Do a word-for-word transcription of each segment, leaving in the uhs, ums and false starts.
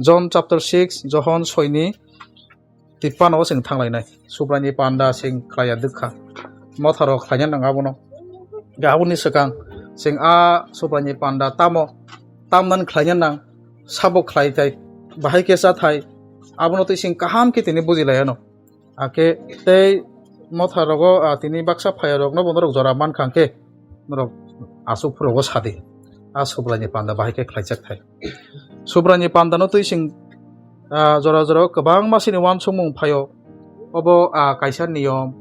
John chapter six, Johon soini tippano chwng thanglainai. Subraini panda chwng khlaiya dwkha. Motharok khlaina nang abono. Ga aboni swkang chwng a Subraini panda tamo tamnan khlaina nang, sabo khlai thai, bahai khe cha thai, abono twi chwng kaham khe tini buji lai ano. Ake tei motha rogo, ah, tini baksa phaya rok no bo norok jora man khang khe norok asuk phuru rogo sadi. A Subraini panda bahai khe khlaijak thai. Subraini panda no twi chwng, ah, jora jora kwbangma sini uansukmung phaio. Obo, ah, kaisa niyom,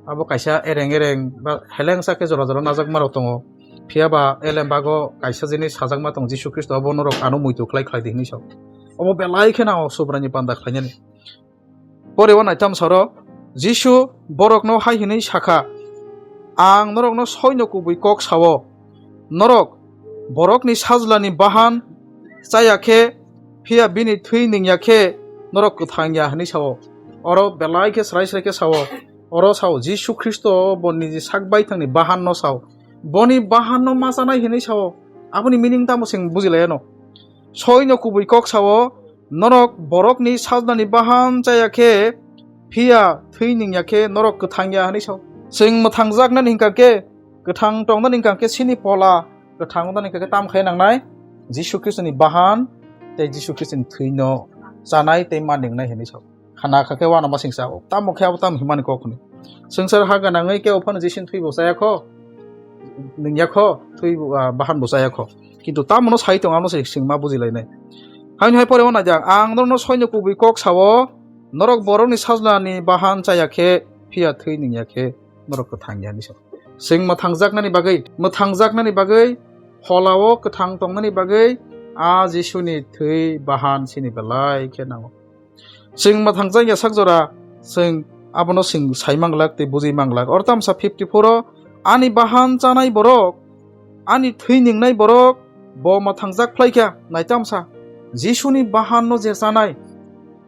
abo kaisa ereng ereng ba helengsa khe jora jora najak ma rok tongo. Phiya ba elem bago kaisa jinis sajakma tong Jisu Khristo, obo norok ano muitu khlai khlai di hinwi sao. Obo belai kheno Subraini panda khlainani. Pore o naitham soro, Jisu borokno hai hwnwi sakha, "Ang norokno soino kubui kok sao, norok borokni sajlani bahan chaya khe, phiya bini thwi nungya khe norok kwthang ya," hwnwi sao. Oro belai khe srai srai khe sao. Oro sao, Jisu Khristo bo niji sak baithangni bahanno sao. Boni bahanno ma chanai hwnwi sao. Aboni meaning tamo chwng buji lai ano. Soino kubui kok sao, "Norok borokni sajlani bahan chaya khe, phiya thwi nungya khe norok kwthang ya," hwnwi sao. Chwng mwthangjaknani hwnkha khe, kwthang tongnani hwnkha khe chini pola, kwthang wngnani hwnkha khe tam khai nangnai, Jisu Khristoni bahan tei Jisu Khristoni thwino chanai tei ma nungnai hwnwi sao. Khana kha khe uanama singsa, "O, tamo khe abo tamo himani kok hwnwi." Swngchar ha gwnangwi kebo phano Jisuni thwibo chaya kho, nungya kho, thwibo, ah, bahanbo chaya kho. Kintu tamono sai tong, amo se singma bujilainai. Haini hai pore uanajak, "Ang norokno soino kubui kok sao, norok borokni sajlani bahan chaya khe, phiya thwi nungya khe norok kwthang ya," hwnwi sao. Chwng mwthangjaknani bagwi, mwthangjaknani bagwi, pholao kwthang tongnani bagwi, a Jisuni thwi bahan chini belai khe nango. Chwng mwthangjak ya sak jora, chwng abono chwng sai manglak tei bujui manglak. Oro tamsa fifty-four o, "Ani bahan chanai borok, ani thwi nungnai borok, bo mwthangjak phlai kha." Nai tamsa, Jisuni bahanno je chanai,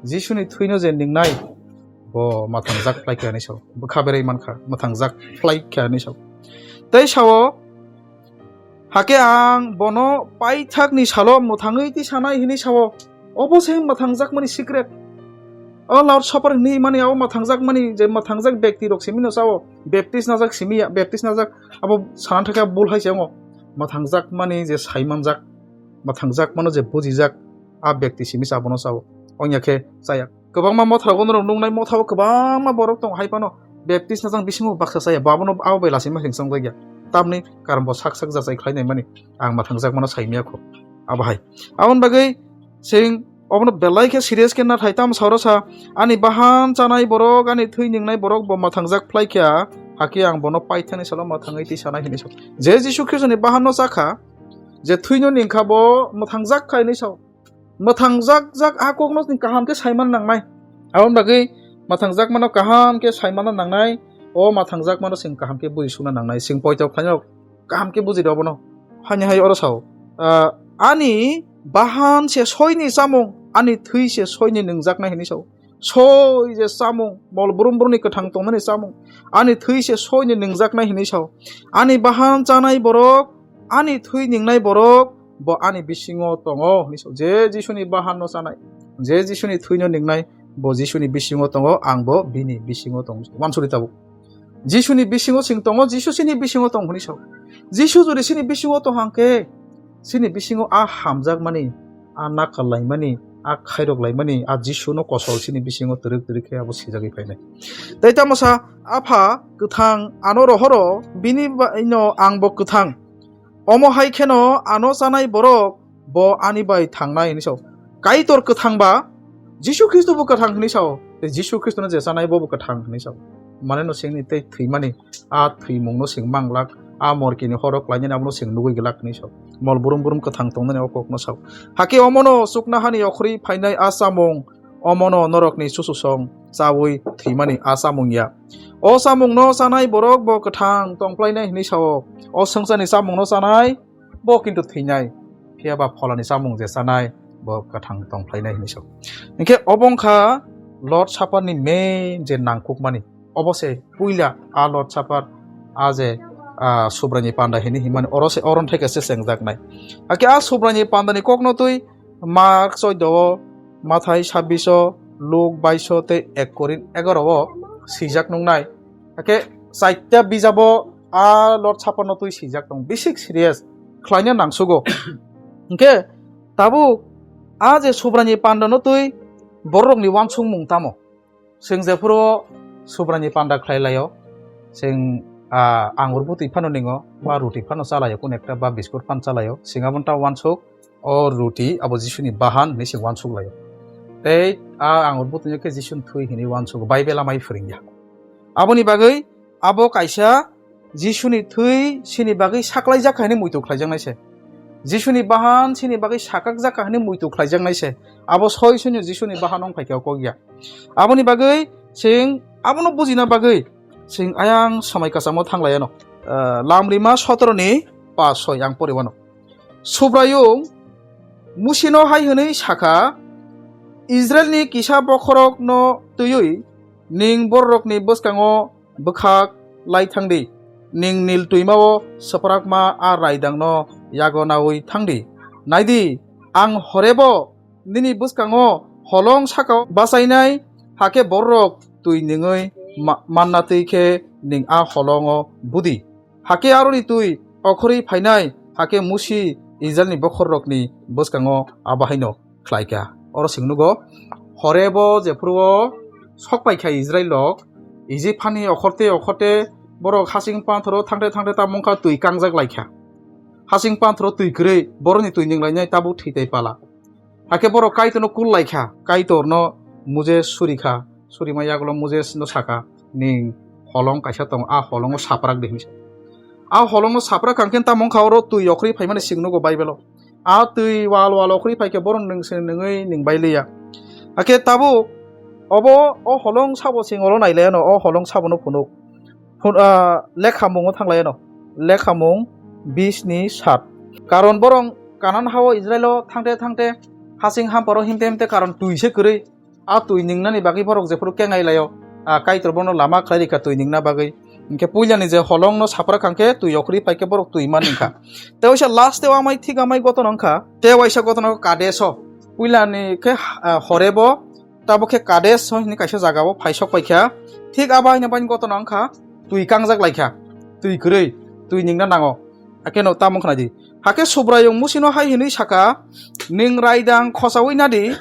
Jisuni thwino je nungnai, bo mwthangjak phlai kha hwnwi sao. Bwkha berai man kha, mwthangjak phlai kha hwnwi sao. Tei sao, Hakhe ang bono paithakni salo mwthangwi tisanai hwnwi sao. Obo se mwthangjakmani secret. O Lord Supper hinwi mani abo mwthangjakmani je mwthangjak bekti rok simi no sao. Baptist najak simi ya, Baptist najak abo sana thakya bul hai se wngo. Mwthangjakmani je saimanjak, mwthangjakmano je bujijak, a bekti simi sa abono sao. Ongya khe chaya. Kwbangma motha rok norok nuknai motha o kwbangma borok tongo hai phano Baptist najak bisingo baksa chaya. Bo abono abo bai lachi ma hingsong jakya. Tamni karon bo sak sak jachai khlai nai mani. Ang mwthangjakmano sai maya kho. Abo hai. Aboni bagwi chwng obono belai khe serious khe nathai tamo sa oro sa, "Ani bahan chanai borok, ani thwi nungnai borok bo mwthangjak phlai kha, hakhe ang bono paithakni salo mwthangwi tisanai," hwnwi sa. Je Jisu Khristoni bahanno cha kha, je thwino nung kha bo mwthangjak kha hwnwi sa. Mwthangjak jak a kokno chwng kaham khe sai man nangnai. Aboni bagwi mwthangjakmano kaham khe sai manna nangnai, o mwthangjakmano chwng kaham khe bujisukna nangnai, chwng poito khlainai rok kaham khe buji rw bono. Haini hai oro sao, ah, ani bahan se soini chamung, ani thwi se soini nungjaknai hinwi sao. Soi je chamung, mol brum brumni kwthang tongnani chamung, ani thwi se soini nungjaknai hinwi sao. Ani bahan chanai borok, ani thwi nungnai borok, bo ani bisingo tongo hinwi sao. Je Jisuni bahanno chanai, je Jisuni thwino nungnai, bo Jisuni bisingo tongo, ang bo bini bisingo tongo. Wansuri tabuk. Jisuni bisingo chwng tongo, Jisu chini bisingo tong hinwi sao. Jisu jodi chini bisingo tong hang khe, chini bisingo a hamjakmani, a nakal laimani, a khairok laimani, a Jisuno kosol chini bisingo twrwk twrwk khe abo sijagwi phainai. Tei tamo sa, Apha kwthang ano rohoro, bini bai no ang bo kwthang. Omo hai kheno ano chanai borok bo ani bai thangnai hinwi sao. Kaitor kwthang ba Jisu Khristo bo kwthang hinwi sao. Tei Jisu Khristono je chanai bo bo kwthang hinwi sao. Mane no singni tei thwimani a thwimungno sing manglak, a morkini horo klainani abono sing nugui glak hinwi sao. Mol brum brum kwthang tongnani o kokno sao. Hakhe omono chuknohani okhorwi phainai a chamung, omono norokni chuchusong chaui thwimani a chamung ya. O chamungno chanai borok bo kwthang tongphlainai hinwi sao. O swngcharni chamungno chanai bo kintu thwinai, phiya ba pholani chamung je chanai, bo kwthang tongphlainai hinwi sao. Hinkhe obo wngkha Lord Supper ni main je nangkukmani. Obo se puila a Lord Supper, a je, a, Subraini panda hinwi himani, oro se, oro thai khe se chengjaknai. Hakhe a Subraini pandani kokno twi Mark choudo o, Mathai sabbiso, Luk baiso tei ek Korin egaroo swijak nuknai. Hakhe chaita bijabo a Lord Supper no twi swijak tong. Bisi serious khlaina nangsugo. Hinkhe tabuk a je Subraiyungni panda no twi bororokni uansukmung tamo? Chwng jephuru Subraiyungni panda khlai laio, chwng, ah, angur bwtwi phano ningo, ba ruti phano cha laio, kunu ekta ba biskut phano cha laio, chwng aboni ta uansuk, o ruti abo Jisuni bahan hinwi chwng uansuk laio. Tei a angur bwtwino khe Jisuni thwi hinwi uansugo, Baibel amai phwrwngya. Aboni bagwi abo kaisa Jisuni thwi chini bagwi saklaijak kha hinwi muitu khlaijaknai se. Jisuni bahan chini bagwi sakakjak kha hinwi muitu khlaijaknai se. Abo soi soino Jisuni bahan wng phaikha o kok ya. Aboni bagwi chwng abono bujina bagwi chwng ayang somai kwchamo thang lai anw. Ah, Lamrima sotoro ni pas soi ang pori wano. Subraiyung Musino hai hwnwi sakha, Israilni kisa bokhorokno twiwi ning bororokni bwskango bwkhak lai thang di. Ning Nil twimao swprakma a raidangno yago naui thang di. Nai di, ang Horebo nini bwskango holong sakao bachainai, hakhe bororok twi ningwi ma-, manna twi khe ning a holongo bu di. Hakhe aroni twi okhorwi phainai, hakhe Musi Israilni bokhorrokni bwskango abo haino khlai kha. Oro chwng nugo, Horebo jephuru o sok pai kha Israilrok, Ijip hani okhorte okhorte borok hasing panthoro thangte thangte tamo wngkha twi kangjak lai kha. Hasing panthoro twi kwrwi borokni twi ning lainai tabuk thwi tei pala. Hakhe borok Kaitorno kul lai kha, Kaitorno Moses suri kha, surima yagulo Moses no saka, ning holong kaisa tong, a holongo saprak di hinwi sa. A holongo saprak kha hwnkhe tamo wngkha oro twi okhorwi phaimani chwng nugo Baibelo. A twi wal wal okhorwi phaikhe borok nwng se nwngwi ning bai liya. Hakhe tabuk obo o holong sabo chwng oro nai laiano, o holong sabono phunuk. Phun-, ah, lekhamung o thang laiano. Lekhamung bis ni sat. Karon borok Kanan hao Israilo thangte thangte hasing hamparo himte himte karon twi se kwrwi. A twi ningnani bagwi borok jephuru kengai laio, ah, Kaitor bono lama khlai rikha twi ningna bagwi. Hinkhe puilani je holongno saprak kha khe twi okhorwi phaikhe borok twi man wngkha. Tei waisa last o amai thik amai gotona wngkha. Tei waisa gotona wngkha Kadeso. Puilani khe, ah, Horebo, tabuk khe Kades hwnwi kaisa jaga o phaisok paikha. Thik abo haino bai gotona wngkha twi kangjak laikha. Twi kwrwi, twi ningna nango. Hakheno tamo khna di. Hakhe Subraiyung Musino hai hwnwi saka, Nwng raidang khosaui nadi,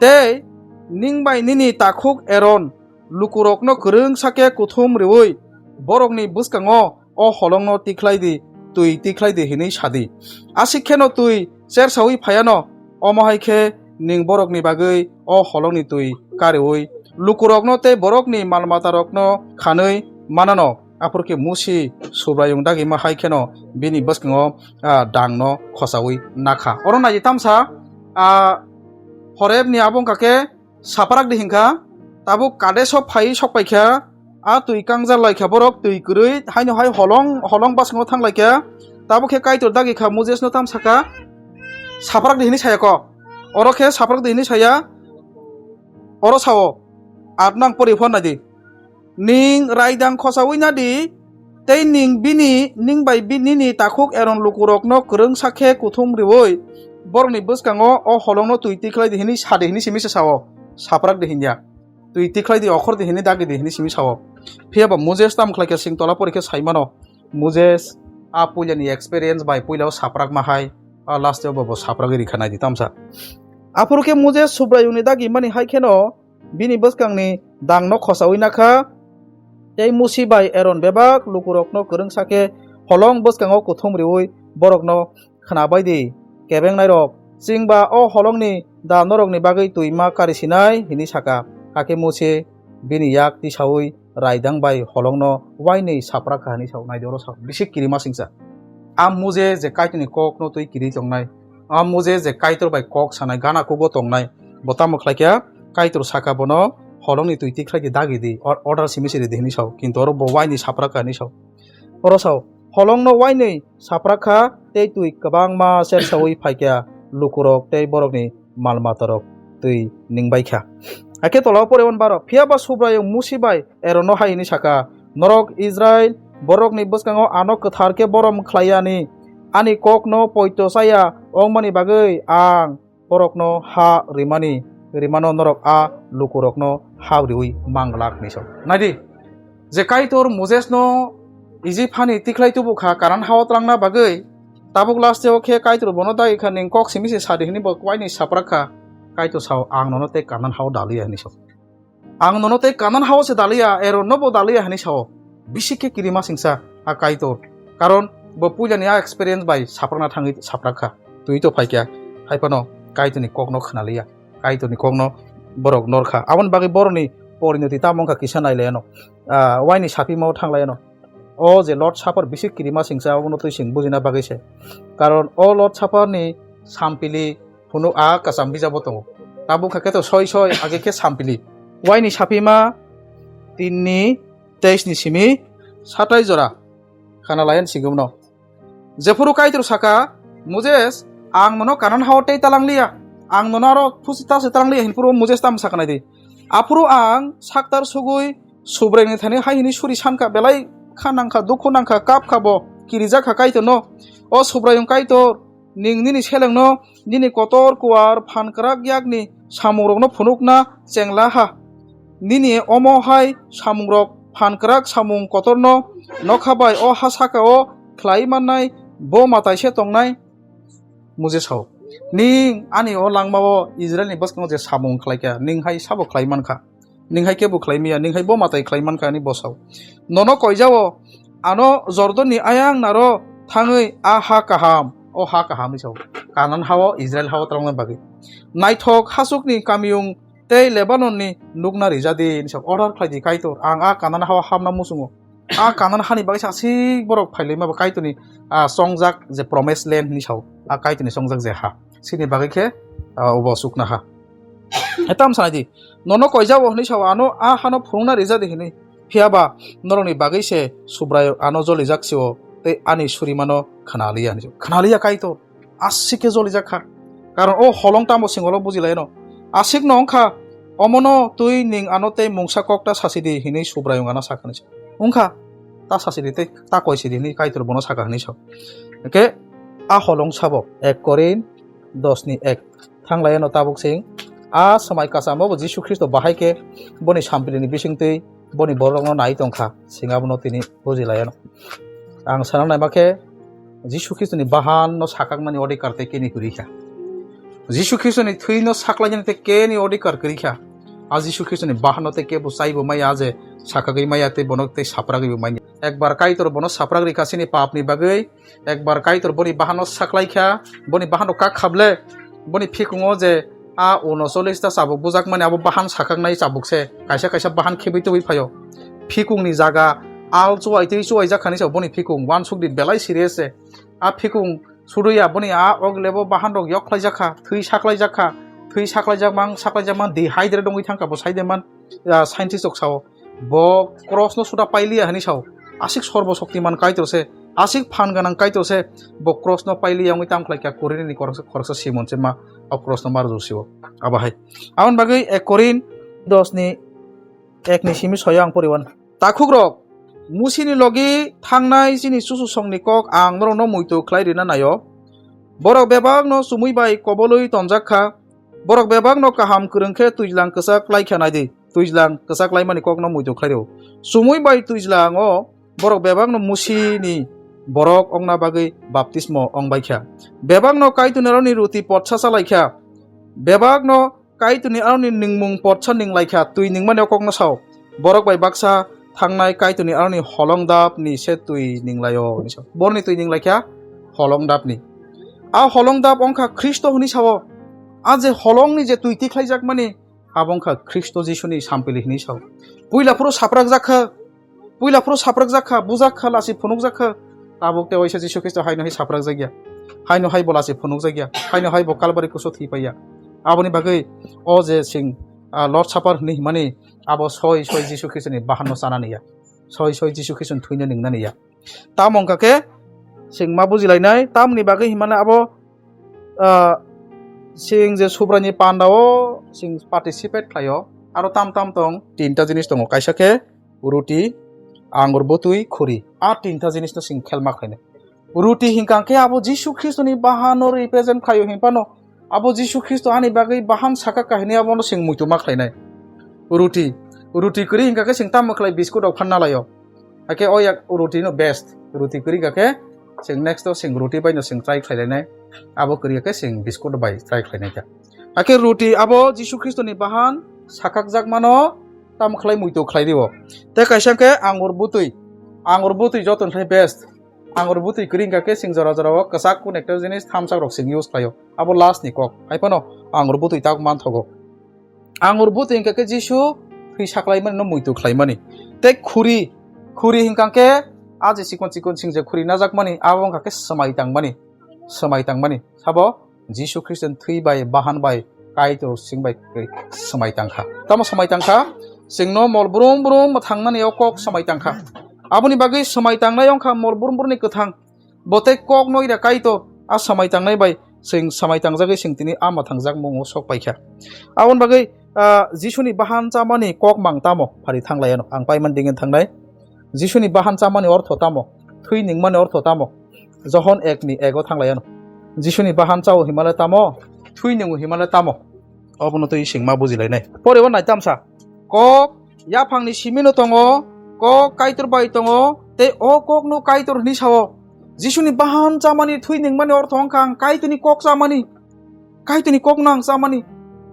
tei nwng bai nini takhuk Eron lukurokno kwrwngsa khe kuthum riui borokni bwskango o holongno tikhlai di, twi tikhlai di hwnwi sa di. Aswk kheno twi chersaui phai anw, omo hai khe nwng borokni bagwi o holongni twi kariui lukurokno tei borokni mal-matarokno khanwi man anw. Aphuru khe Musi Subraiyung dagima hai kheno bini bwskango, ah, dangno khosaui nakha. Oro nai di tamsa, ah, Horebni abo wngkha khe saprak di hinkha, tabuk Kadeso phai sok paikha, a twi kangjak laikha borok, twi kwrwi haino hai holong, holong bwskango thang laikha, tabuk khe Kaitor dagi kha Mosesno tam saka, saprak di hinwi saya kok. Oro khe saprak di hinwi saya, oro sao, at nang pori phor nai di. Nwng raidang khosaui nadi, tei nwng bini, nwng bai bi-, nini takhuk Eron lukurokno kwrwngsa khe kuthum riui, borokni bwskango o holongno twi tikhlai di hwnwi sa di hwnwi simi se sao, saprak di hinya. Twi tikhlai di, okhor di hwnwi dagi di hwnwi simi sao. Phiya ba Moses tam khlai khe sing tola pori khe sai mano. Moses a puilani experience bai puila o saprak ma hai, a last o bo, bo saprak ri kha nai di tamsa. Aphuru khe Moses Subraiyungni dagi mani hai kheno, bini bwskangni dangno khosaui nakha, tei Musi bai Eron bebak lukurokno kwrwngsa khe holong bwskango kuthum riui borokno khna bai di, kebengnairok, chwng ba o holongni da norokni bagwi twi ma kari sinai, hwnwi saka. Hakhe Musi bini yak tisaui raidang bai holongno uainwi saprak kha hwnwi sao. Nai di oro sao, bisi kirima singcha. A Moses je Kaitorni kokno twi kiri tongnai, a Moses je Kaitor bai kok sanai, gana kugo tongnai, bo tamo khlai kha, Kaitor saka bono holongni twi tikhlai di dagi di, or-, order simi siri di hwnwi sao, kintu oro bo uainwi saprak kha hwnwi sao. Oro sao, holongno uainwi saprak kha, tei twi kwbangma chersaui phai kha, lukurok tei borokni mal matarok twi ning bai kha. Hakhe tola o pore on baro, phiya ba Subraiyung Musi bai Eronno hai hwnwi saka, Norok Israil borokni bwskango ano kwthar khe borom khlai ya ni, ani kokno poito cha ya wngmani bagwi ang borokno ha rimani rimano norok a lukurokno hao riwi manglak hinwi sao. Naidi, je Kaitor Moses no Ijip hani tikhlai tubu kha Kanan hao twlangna bagwi, tabuk last o khe Kaitor bono dagi kha, ning kok simi se sadi hinwi bo waini saprak kha. Kaitor sao, ang nono tei Kanan hao daliya hinwi sao. Ang nono tei Kanan hao se daliya, Aaron no bo daliya hinwi sao. Bisi khe kirima singsa a Kaitor. Karon bo puilani a experience bai saprakna thangwi saprak kha. Twi to phaikya, hai phano Kaitorni kokno khnaliya. Kaitorni kokno borok norkha. Aboni bagwi borokni porinoti tamo wngkha kisa nailaiano. Ah, waini sapimao thanglaino. O je Lord Supper bisi kirima singsa abono twi sing bujina bagwi se. Karon o Lord Supper ni sampili phunuk a kwcham bijabo tongo. Tabuk kha khe to soi soi age khe sampili. Waini sapima tinni teis ni simi satai jora khana layan sigumno. Jephuru Kaitor saka, "Moses, ang nono Kanan hao tei talangliya, ang nono aro phusi ta se talangliya," hinphuru Moses tamo saknai di. Aphuru ang saktar sugui Subraiyungni thani hai hini suri sankha, belai kha nangkha, dukhu nangkha, kapkha bo, kirijak kha Kaitorno. O Subraiyung Kaitor, ning nini selengno nini kotor kuar phankrak yakni samungrokno phunukna chengla ha. Nini omo hai samungrok phankrak samung kotorno nokha bai o ha saka-o khlai mannai bo mwtai se tongnai. Moses hao, "Ning ani o langmao Israilni bwskango je samung khlaikha, ning hai sabo khlai mankha. Ning hai kebo khlai maya, ning hai bo mwtai khlai mankha," ani bosao. "Nono koijao, ano Jordanni ayang naro thangwi a ha kaham, o ha kaham," ni sao. Kanan hao, Israil hao twlangna bagwi. "Naithok hachukni kamiyung tei Lebanonni nukna rijadi," ni sao. Order khlai di Kaitor, "Ang a Kanan hao hamna muchungo." A Kanan hani bagwi sa aswk borok phailai ma bo Kaitorni, ah, chongjak je promised land hinwi sao. A Kaitorni chongjak je ha. Sini bagwi khe, ah, obo chukna ha. Etam sanai di. "Nono koijao," hinwi sao, "ano a hano phunukna rijadi," hinwi. "Phiya ba norokni bagwi se Subraiyung ano jolijak sio tei ani surimano khnaliya," hinwi sao. Khnaliya Kaitor. Aswk khe jolijak kha. Karon o holong tamo singolo bujilaino. Aswkno wngkha, omono twi ning ano tei mungsa kok ta sasi di hinwi Subraiyung ano sakha hinwi sao. Wngkha, ta sasi di tei ta koi si di hinwi Kaitor bono sakha hinwi sao. Hwnkhe a holong sabo ek Korin dos ni ek. Thanglaino tabuk sing. A swmai kachamo bo Jisu Khristo bahai khe boni sampilini bisingtwi boni borokno nai tongkha, sing abono tini bujilaiyano. Ang sana naima khe, Jisu Khristoni bahanno sakakmani odhikar tei keni kwrwi kha. Jisu Khristoni thwino saklainani tei keni odhikar kwrwi kha. A Jisu Khristoni bahanno tei kebo chaibo maya je sakagwi maya tei bono tei sapragwibo manya. Ekbar Kaitor bono sapragri kha chini papni bagwi, Ekbar Kaitor boni bahanno saklaikha, boni bahanno kak khable, boni phikungo je a unochollista chabuk bujakmani abo bahan sakaknai chabuk se, kaisa kaisa bahan khebwi tubui phaio. Phikungni jaga al chuwai tei chuwai jak khani se boni phikung, uansukdi belai serious se. A phikung suduya boni a oglebo bahan rok yok khlaijak kha, thwi saklaijak kha, thwi saklaijak mang, saklaijak mang, dehydrate wngwi thangkha bo saide man, ah, scientist rok sao. Bo cross no suda pailiya hinwi sao. Aswk sorbo shoktiman Kaitor se, aswk phan gwnang Kaitor se, bo cross no pailiya wngwi tamo khlai kha Korinini khoroksa, khoroksa Simon se ma o cross no mar josio. Abo hai. Aboni bagwi ek Korin dos ni ek ni simi soyo ang poriwan. Takhukrok, Musini logi thangnai chini chuchusongni kok ang norokno muitu khlai rina naio. Borok bebakno chumui bai kobolwi tonjak kha. Borok bebakno kaham kwrwng khe twijlang kwchak lai kha nai di. Twijlang kwchak laimani kokno muitu khlai rw. Chumui bai twijlango borok bebakno Musini borok ongna bagwi baptismo ong bai kha. Bebakno Kaitorni aroni ruti potsa cha lai kha. Bebakno Kaitorni aroni ningmung potsa ning lai kha. Twi ningmani o kokno sao. Borok bai baksa thangnai Kaitorni aroni holong dapni se twi ning lai-o, hinwi sao. Borni twi ning lai kha holong dapni. A holong dap wng kha Khristo hinwi sao. A je holongni je twi tikhlaijakmani, abo wng kha Khristo Jisuni sampili hinwi sao. Puila phuru saprak jak kha, puila phuru saprak jak kha, bujak kha, lasi phunuk jak kha. Tabuk tei waisa Jisu Khristo haino hai saprak jak ya. Haino hai bo lasi phunuk jak ya. Haino hai bo Kalbari kuso thwi pai ya. Aboni bagwi o je sing, ah, Lord Supper hinwi himani, abo soi soi Jisu Khristoni bahanno chanani ya. Soi soi Jisu Khristoni thwino ningnani ya. Tamo wngkha khe sing ma bujilainai, tamoni bagwi himani abo, ah, sing je Subraini pandao sing participate khlaio, aro tam tam tong tinta jinis tongo, kaisa khe ruti, angur bwtwi, khuri, a tinta jinisno sing khelma khlainai. Ruti hinkha khe abo Jisu Khristoni bahanno represent khlaio hinphano, Abo Jisu Khristo ani bagwi bahan sakha kahini abono chwng muitu ma khlainai. Ruti, ruti kwrwi hinkha khe chwng tamo khlai biskut rok phanna laio. Hakhe o yak ruti no best. Ruti kwrwi hinkha khe chwng next o chwng ruti bai no chwng try khlai lainai. Abo kwrwi khe chwng biskut bai try khlai nai kha. Hakhe ruti abo Jisu Khristo ni bahan sakhakjak mano tamo khlai muitu khlai rio. Tei kaisa khe angur butwi. Angur butwi joto ni khlai best. Angur butwi kwrwi hinkha khe chwng jora jora o kwchak kun ekta jinis thamsak rok chwng use khlaio. Abo last ni kok. Hai phano angur butwi tak manthogo. Angur butwi hinkha khe Jisu thwi saklaimani no muitu khlaimani. Tei khuri, khuri hinkha khe a je chikon chikon chwng je khuri najakmani, abo wngkha khe swmai tangmani, swmai tangmani. Sabo Jisu Khristo ni thwi bai, bahan bai, Kaitor sing bai swmai tangkha. Tamo swmai tangkha? Chwngno mol brum brum mwthangnani o kok swmai tangkha. Aboni bagwi swmai tangnai wngkha mol brum brumni kwthang. Bo tei kok no ira Kaitor, a swmai tangnai bai chwng swmai tangjagwi chwng tini a mwthangjak mungo sok paikha. Aboni bagwi, ah, Jisuni bahan chamani kok mang tamo phari thanglaiyano ang paimani dingin thangnai. Jisuni bahan chamani ortho tamo? Thwi ningmani ortho tamo? Johon ek ni ego thanglaiyano. Jisuni bahan chao himale tamo? Thwi ningo himale tamo? Obono twi singma bujilainai. Pore o nai tamsa. Kok yaphangni simino tongo, kok Kaitor bai tongo, tei o kokno Kaitor hwnwi sao. Jisuni bahan chamani thwi ningmani ortho wngkha ang Kaitorni kok chamani. Kaitorni kokno ang chamani.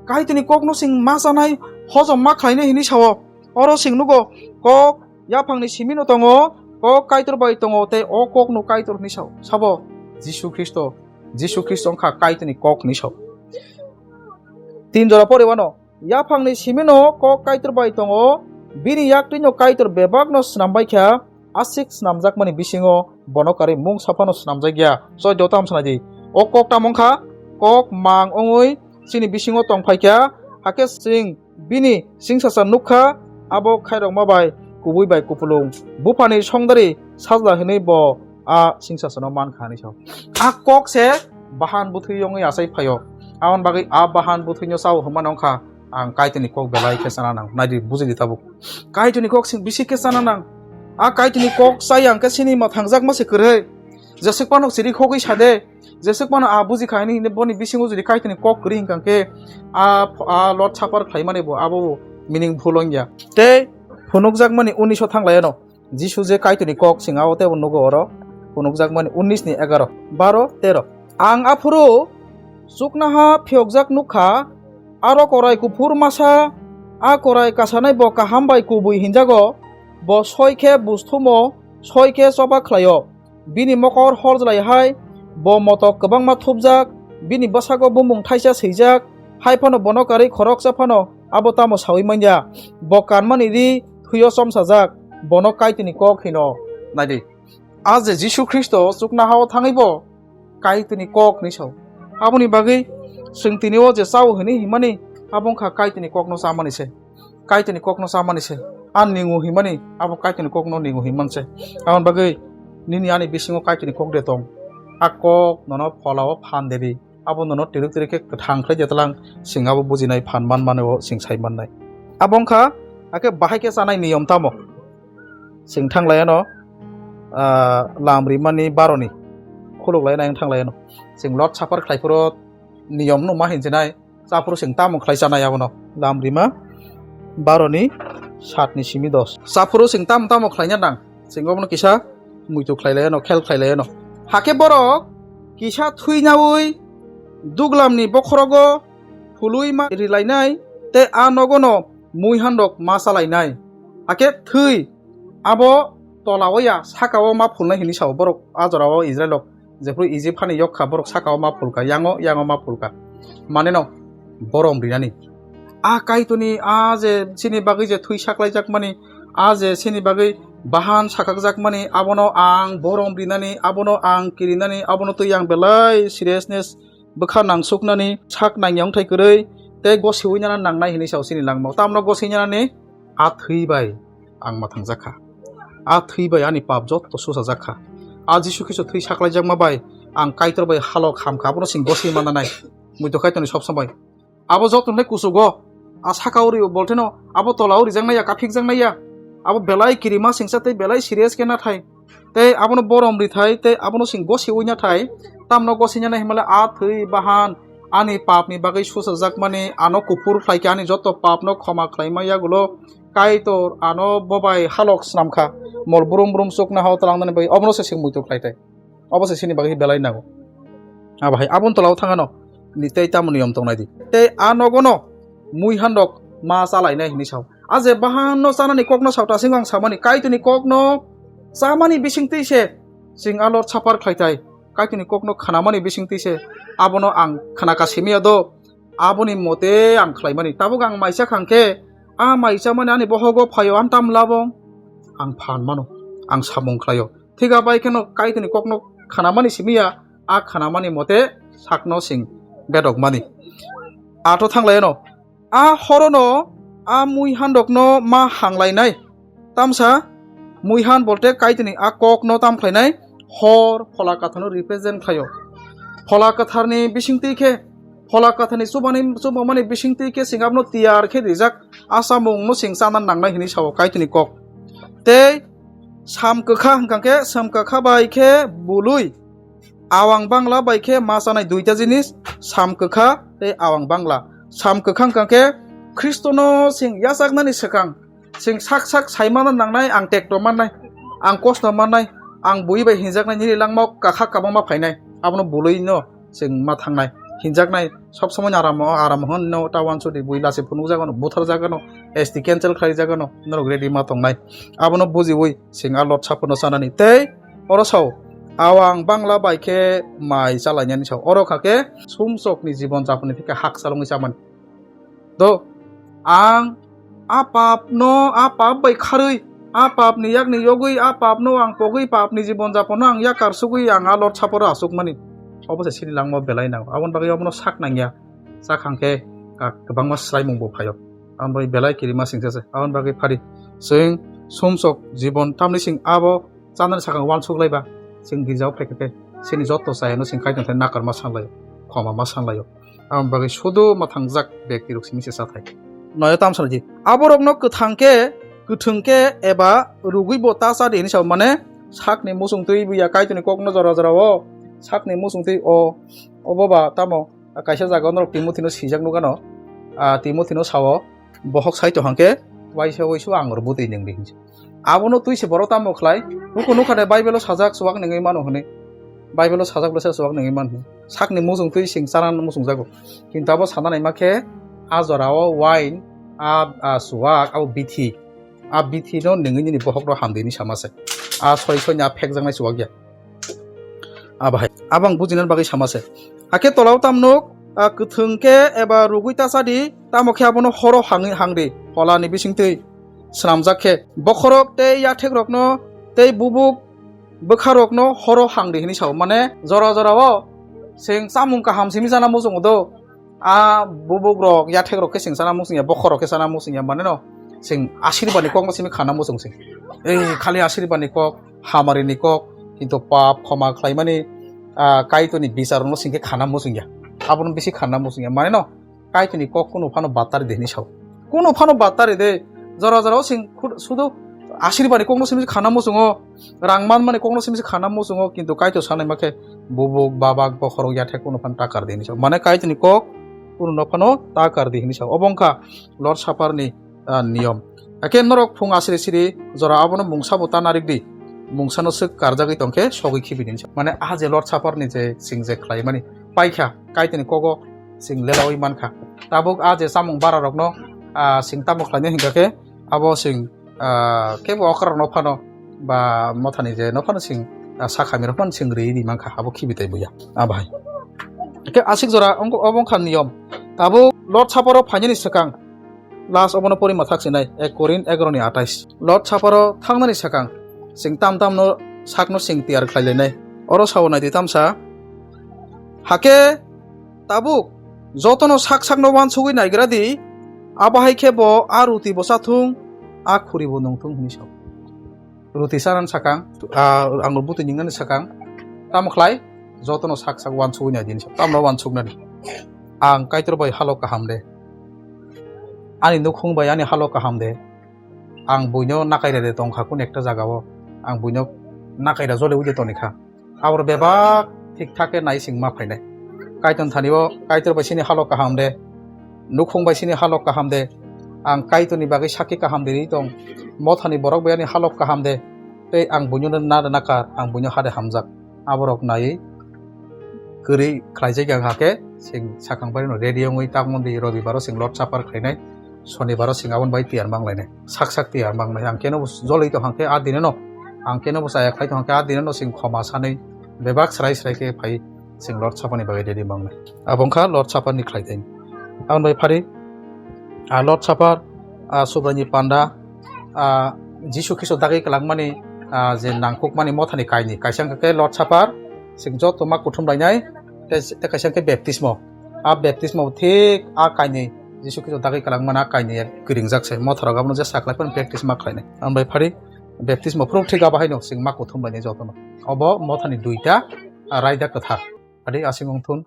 Kaitorni kokno chwng ma chanai, hojom ma khlainai hwnwi sao. Oro chwng nugo, kok yaphangni simino tongo, kok Kaitor bai tongo, tei o kokno Kaitor hwnwi sao. Sabo Jisu Khristo, Jisu Khristo wngkha Kaitorni kok hwnwi sao. Tin jora pore wano, yaphangni simino kok Kaitor bai tongo, bini yaktwino Kaitor bebakno snam bai kha, aswk snamjakmani bisingo bono karwi mungsa phano snamjakya. Soi joto ham sanai di. O kok tamo wngkha? Kok mang wngwi chini bisingo tong phai kha, hakhe chwng bini singsacha nuk kha, abo khairokma bai kubui bai kupulung. Buphani songdari sajla hwnwi bo a singsasano man kha hwnwi sao. A kok se bahan bwthwi wngwi achai phaio. Aboni bagwi a bahan bwthwino chao hwnmano wngkha ang Kaitorni kok belai khe chana nang. Nai di, buji di tabuk. Kaitorni kok sing bisi khe chana nang. A Kaitorni kok chai ang khe chini mwthangjakma se kwrwi. Jeswk phano chiri khogwi sa de. Jeswk phano a buji kha hwnwi boni bisingo jodi Kaitorni kok kwrwi hwnkha khe a, a Lord Supper khlaimani bo abo meaningful wngya. Tei phunukjakmani unis o thanglaiyano. Jisu je Kaitorni kok sing, abo teibo nugo oro, phunukjakmani unis ni egaro, baro, tero. Ang aphuru chuknoha phiyokjak nuk kha, aro korai kuphur masa, a korai kasanai bo kaham bai kubui hinjago, bo soi khe busthumo, soi khe choba khlaio. Bini mokol horjlai hai, bo motok kwbangma thupjak, bini bwsako bumung thaisa swijak, hai phano bono karwi khoroksa phano abo tamo saui manya. Bo kanmani ri thwio chomsajak, bono Kaitorni kok hino. Nai di, a je Jisu Khristo chuknoha-o thangwi bo Kaitorni kok hwnwi sao. Aboni bagwi chwng tini o je chao hwnwi himani, abo wngkha Kaitorni kokno chamani se. Kaitorni kokno chamani se. A ningo himani, abo Kaitorni kokno ningo himani se. Aboni bagwi nini ani bisingo Kaitorni kok de tong. A kok nono pholao phan de di. Abo nono tirik tirik khe kwthang khlai de tlang, chwng abo bujinai phan man mani o chwng sai mannai. Abo wngkha, hakhe bahai khe chanai niyom tamo? Chwng thanglaiyano, ah, lam rimani baroni. Khuluk lainai wng thanglaiyano. Chwng Lord Supper khlai phuru niyom no ma hinjinai. Chaphuru chwng tamo khlai chanai abono? Lam rima baroni satni simi dos. Chaphuru chwng tamo tamo khlaina nang? Chwng obono kisa muitu khlai laiyano, khel khlai laiyano. Hakhe borok kisa thwi naui duglamni bokhorogo phului ma rilainai tei a nogono muihanrok ma chalainai. Hakhe thwi abo tolao ya, sakao ma phulnai hwnwi sao borok a jorao Israilrok. Jephru Ijip hani yok kha, borok sakao ma phulkha, yango, yango ma phulkha. Maneno borom rinani. A Kaitorni, a je chini bagwi je thwi saklaijakmani, a je chini bagwi bahan sakhakjakmani, abono ang borom rinani, abono ang kirinani, abono twi ang belai seriousness bwkha nangsuknani, sak nangya wngthai kwrwi, tei gosiwi nana nangnai hwnwi sao chini langmao. Tamno gosiwi nanani? A thwi bai ang mwthangjakha. A thwi bai ani pap jotto susajakha. A Jisu Khristo thwi saklaijakma bai ang Kaitor bai halok hamkha, abono chwng gosiwi mananai. Muitu Kaitorni sob somoi. Abo jotto hwnle kuchugo. A sakao rio boltheno, abo tolao rijaknai ya, kaphikjaknai ya. Abo belai kirima singsa tei belai serious khe nathai. Tei abono borom rithai, tei abono chwng gosiwi nathai. Tamno gosiwi nanai hwnmale a thwi bahan, ani papni bagwi susajakmani, ano kuphur khlaikha, ani joto papno khoma khlaima yagulo Kaitor ano bobai halok swnamkha, mol brum brum chukna hao twlangnani bagwi, obono se sing muitu khlai thai. Obo se sini bagwi belai nango. Abo hai aboni tolao thangano ni tei tamo niyom tongnai di. Tei a nogono muihanrok ma chalainai hinwi sao. A je bahanno chanani kokno sao, ta sing ang samani Kaitorni kokno chamani bisingtwi se sing a Lord Supper khlai thai. Kaitorni kokno khanamani bisingtwi se abono ang khanaka simiya do. Aboni mote ang khlaimani. Tabuk ang maisa khangkhe, a maisa mani ani bohogo phaio, ani tam labong ang phan mano, ang samung khlaio. Thik abai kheno Kaitorni kokno khanamani simiya, a khanamani mote sakno sing bedokmani. Ato thanglaino, a horono a muihanrokno ma hanglainai. Tamsa muihan bolte Kaitorni a kokno tam khlainai, hor Phola Kwtharno represent khlaio. Phola Kwtharni bisingtwi khe, Phola Kwtharni chubani, chubamani bisingtwi khe sing abono tiyar khe rijak, a chamungno sing chana nangnai hinwi sao Kaitorni kok. Tei Sam Kwkha hwnkha khe, Sam Kwkha bai khe bului, Awang Bangla bai khe ma chanai duita jinis, Sam Kwkha tei Awang Bangla. Sam Kwkha hwnkha khe Khristono sing yachaknani swkang, sing sak sak saimano nangnai, ang tekto mannai, ang kosto mannai, ang bui bai hinjaknai, nini langmao kakha kabangma phainai, abono bului no sing ma thangnai, hinjaknai, sob somoi aram, aram hwn no, ta wansudi bui lasi phunuk jagano, buthar jagano, S T cancel khlai jagano, norok ready ma tongnai, abono bujiwi sing a Lord Supper no chanani. Tei oro sao, Awang Bangla bai khe mai chalainani sao, oro kha khe sumsokni jibon japonni thike hakchal wngwi chamani. Do, ang a papno, a pap bai kharwi, a papni yakni yogwi, a papno ang pogwi, papni jibon japonno ang yakar sugwi ang a Lord Supper-o achukmani. Obo se sini langma belai nango. Aboni bagwi obono sak nangya. Sak hangkhe, ah, kwbangma swlaimung bo phaio. Aboni bagwi belai kirima singsa se. Aboni bagwi phari. Chwng sumsok jibon tamni sing abo chanani sakang uansuk laiba. Chwng girjao phaikha khe, chini joto chayano chwng Kaitor thani nakarma sanlaio. Khoma ma sanlaio. Aboni bagwi sudu mwthangjak bektirok simi se chathai. Noyo tamsani di. Aborokno kwthang khe, kwthwng khe eba rugwi bo ta cha di hinwi sao. Mane sakni muchung twi buya Kaitorni kokno jora jora o sakni muchung twi o, obo ba tamo kaisa jaga o norok Timothino sijak nukano. Ah, Timothino sao, bohok sai tong hangkhe waisa waisu ang oro bwtwi nung di hinwi. Abono twi se borok tamo khlai? Nuko nukha de Bible-o sajak chuwak nengwi mano hwnwi. Bible-o sajak lesa chuwak nengwi mano hwnwi. Sakni muchung twi sing chana muchung jago. Kintu abo sana naima khe a jora o wine, a, a chuwak, abo bithi. A bithi no nengwi nini bohok no hamdi hinwi sama se. A soi soi ni a phekjaknai chuwak ya. Abo hai. Abo ang bujinani bagwi sama se. Hakhe tolao tam nuk, a kwthwng khe eba rugwi ta cha di, tamo khe abono horo hangwi hang di, pholani bisingtwi. Swnamjak khe, bokhorok tei yathekrokno tei bubuk bwkharokno horo hang di hinwi sao. Mane jora jorao chwng chamung kaham simi chana muchungo do. A bubukrok, yathekrok khe chwng chana muchungya, bokhorok khe chana muchungya. Mane no chwng asirbanni kokno simi khana muchung se. Ei, khali asirbanni kok, hamarini kok, kintu pap khoma khlaimani, ah, Kaitorni bichar rokno chwng khe khana muchungya. Abono bisi khana muchungya. Mane no Kaitorni kok kunu phano battari de hinwi sao. Kunu phano battari de. Jora jora o sing khud-, sudu asirbanni kokno simi khana muchungo, rang manmani kokno simi khana muchungo, kintu Kaitor sanai ma khe bubuk, babak, bokhorok, yathek kunu phano takar de hinwi sao. Mane Kaitorni kok kunu no phano takar de hinwi sao. Obo wngkha Lord Supper ni, ah, niyom. Hakhe norok phung asiri siri jora abono mungsa bo ta narik di. Mungsano swk karjagwi tongkhe sogwi khibi di hinwi sao. Mane ah je Lord Supper ni je sing je khlaimani paikha Kaitorni kogo sing lelawi mankha. Tabuk a je chamung bara rokno, ah, sing tamo khlainai hinkha khe abo sing, ah, kebo okra rokno phano ba mothani je no phano sing, ah, sakhami rok phano sing rwi ri mankha abo khibi tai buya. Ah, bahai. Khe asik jora ongko obo wngkha niyom. Tabuk Lord Supper o phainani swkang last obono porima thak sinai ek Korin egaroh ni atais. Lord Supper o thangnani swkang sing tam tam no sakno sing tiyar khlai lainai. Oro sao naidi tamsa. Hakhe tabuk jotono sak sakno uansugwi naigra di, abo hai khe bo a ruti bo chathung, a khuri bo nungthung hinwi sao. Ruti chanani sakang, a, ang bwtwi ningnani sakang, tamo khlai? Jotono sak sak uansugwi nai di hinwi sao. Tamno uansuknani? Ang Kaitor bai halo kaham de. Ani nukhung bai ani halo kaham de. Ang buino nakaira de tongkha kun ekta jagao. Ang buino nakaira jole ui de tonikha. Aboro bebak thik thak khe naising ma phainai. Kaitor thani o Kaitor bai sini halok kaham de, nukhung bai sini halok kaham de, ang Kaitorni bagwi sakhi kaham de ri tong, mothani borok bai ani halok kaham de, tei ang buino na rwna kar, ang buino hade hamjak. Aborok naiwi kwrwi khlaijak ya hake, sing sakang bai no ready wngwi tamo di Robibaro sing Lord Supper khlainai, Sonibaro sing aboni bai tiyar manglainai, sak sak tiyar mangnai. Ang keno bo joloi tong hangke a dineno, ang keno bo chaya khlai tong hangke a dineno sing khoma sanwi bebak srai srai khe phai sing Lord Supper ni bagwi ready mangnai. Abo wngkha Lord Supper ni khlai thai. Aboni bai phari, a Lord Supper, a Subraini panda, a Jisu Khristo dagwi kwlangmani, a je nangkukmani mothani kainwi. Kaisa wngkha khe Lord Supper, sing joto ma kuthum lainai, tei, tei kaisa wngkha khe baptismo. A baptismo thik a kainwi, Jisu Khristo dagwi kwlangmani a kainwi kwringjak se. Motharok abono je saklai phano baptisma khlainai. Aboni bai phari, baptismo phuru thik abo haino sing ma kuthum lainai jotono. Obo mothani duita, a raida kwthar. Adi asing wngthun.